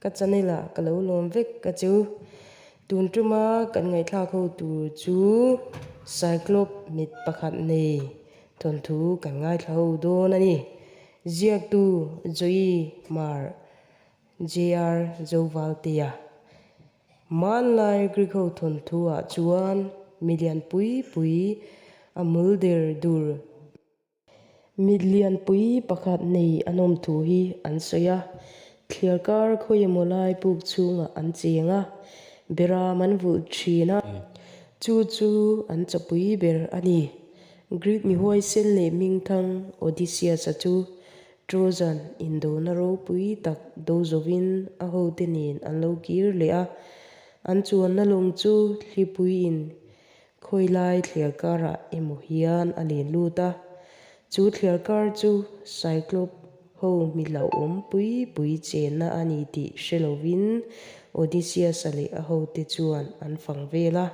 Ka channel ah ka lo lawm vek ka chu. Tun tuma kan ngaihthlak ho tur chu Cyclops mit pakhat nei thawnthu kan ngaithla ho dawn a ni. Ziaktu Joey Hmar JR Zovaltea. Hmanlai Greek ho thawnthu ah chuan milian pui pui a mul der dur. Mit lianpui pakhat nei an awm thu hi an sawi a, thliarkar khawi emaw lai puk chhungah an cheng a, beram an vulh thin a, chu chu an chawpui ber a ni. Greek mi huaisen leh hmingthang Odysseus-a chu Trojan indona ropui tak do zovin a hote nen an lo kir leh a, an chuanna lawng chu thlipuiin Khawilai thliarkarah emaw hian a len lut a, chu thliarkar chu Cyclop ho mi hlauhawm pui pui chenna a ni tih hre lovin Odysseus-a leh a hote chuan an fang vel a.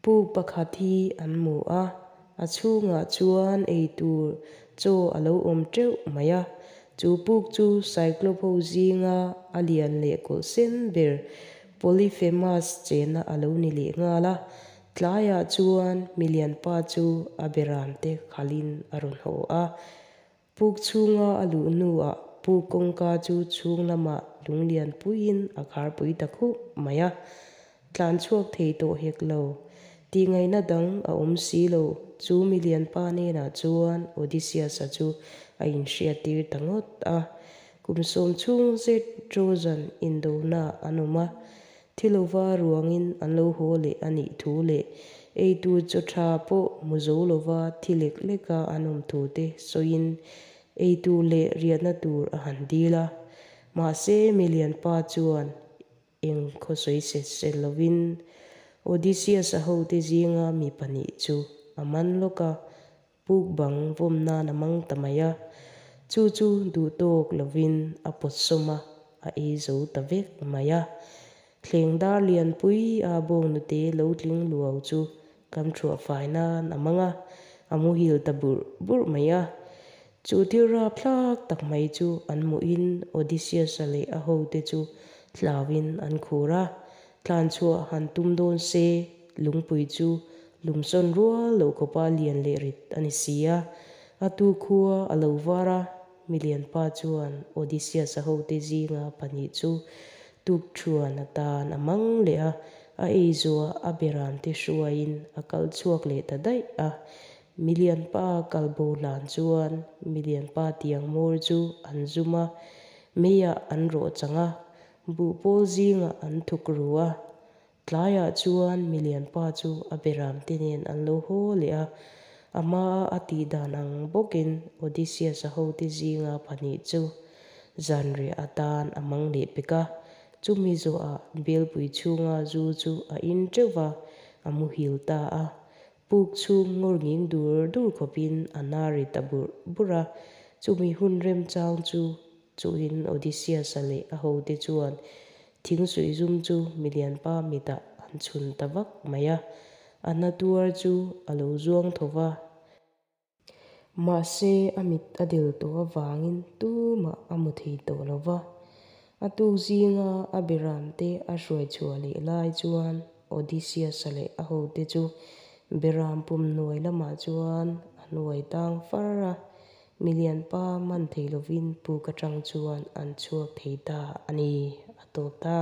Puk pakhat hi an hmu a, a chhungah chuan eitur chaw a lo awm teuh mai a. Chu puk chu Cyclop ho zinga a lian leh kawlh sen ber Polyphemus chena a lo ni leh nghal a, tlaiah chuan milianpa chu a beramte khalhin a rawn haw a. Puk chhunga a luh hnuah puk kawngka chu chhung lamah lunglian puiin a kharpui ta khup mai a, tlan chhuak thei tawh hek lo. Tihngaihna dang a awm si lo, chu milianpa hnenah chuan Odysseus-a chu a inhriattir ta ngawt a. Kum sawm chhung zet Trojan indona an awm a, thi lova ruangin an lo haw leh a nih thu leh eitur chaw tha pawh hmu zo lova thi lek leka an awm thu te sawiin eitur leh riahna tur a han dil a. Mahse, milianpa chuan Eng khaw sawi set set lovin Odysseus-a hote zinga mi pahnih chu a man lawk a, puk bang vawm nan a mang ta mai a. Chu chu duh tawk lovin a pawt sawm a, a ei zo ta vek mai a. Thleng dar lianpui a bawngnute lo tling luau chu Kam thuah fai nan a mang a, a muhil ta burh burh mai a. Chu thil rapthlak tak mai chu an hmuhin Odysseus-a leh a hote chu hlauin an khur a. Tlan chhuah han tum dawn se, lungpui chu lumsawn rual loh khawpa lian leh rit a ni si a. A tu khua a lo var a, Milianpa chuan Odysseus-a hote zinga pahnih chu tukthuan atan a mang leh a, a ei zuah a beramte hruaiin a kal chhuak leh ta daih a. Milianpa kal bo hlan chuan Milianpa tiang hmawr chu an zum a, meiah an rawh chang a, buhpawl zingah an thuk ru a. Tlaiah chuan milianpa chu a beramte nen an lo haw leh a, a hmaa a tih dan ang bawkin Odysseus-a hote zinga pahnih chu zanriah atan a mang leh pek a. Chumi zawhah belpui chhunga zu chu a in teuh va, a muhil ta a. Puk chhung ngawr nging dur dur khawpin a na ri ta burh burh a, chumi hun remchang chu Chuhin Odysseus-a leh a hote chuan thing suih zum chu milianpa mitah an chhun ta vak mai a, a na tuar chu a lo zuang tho va. Mahse, a mit a del tawh avangin tumah a hmu thei tawh lo va. A tuk zinga a beramte a hruai chhuah leh lai chuan Odysseus-a leh a hote chu beram pum hnuai lamah chuan a hnuai tang far a. Milianpa man thei lovin puk atang chuan an chhuak thei ta a ni, a tawp ta.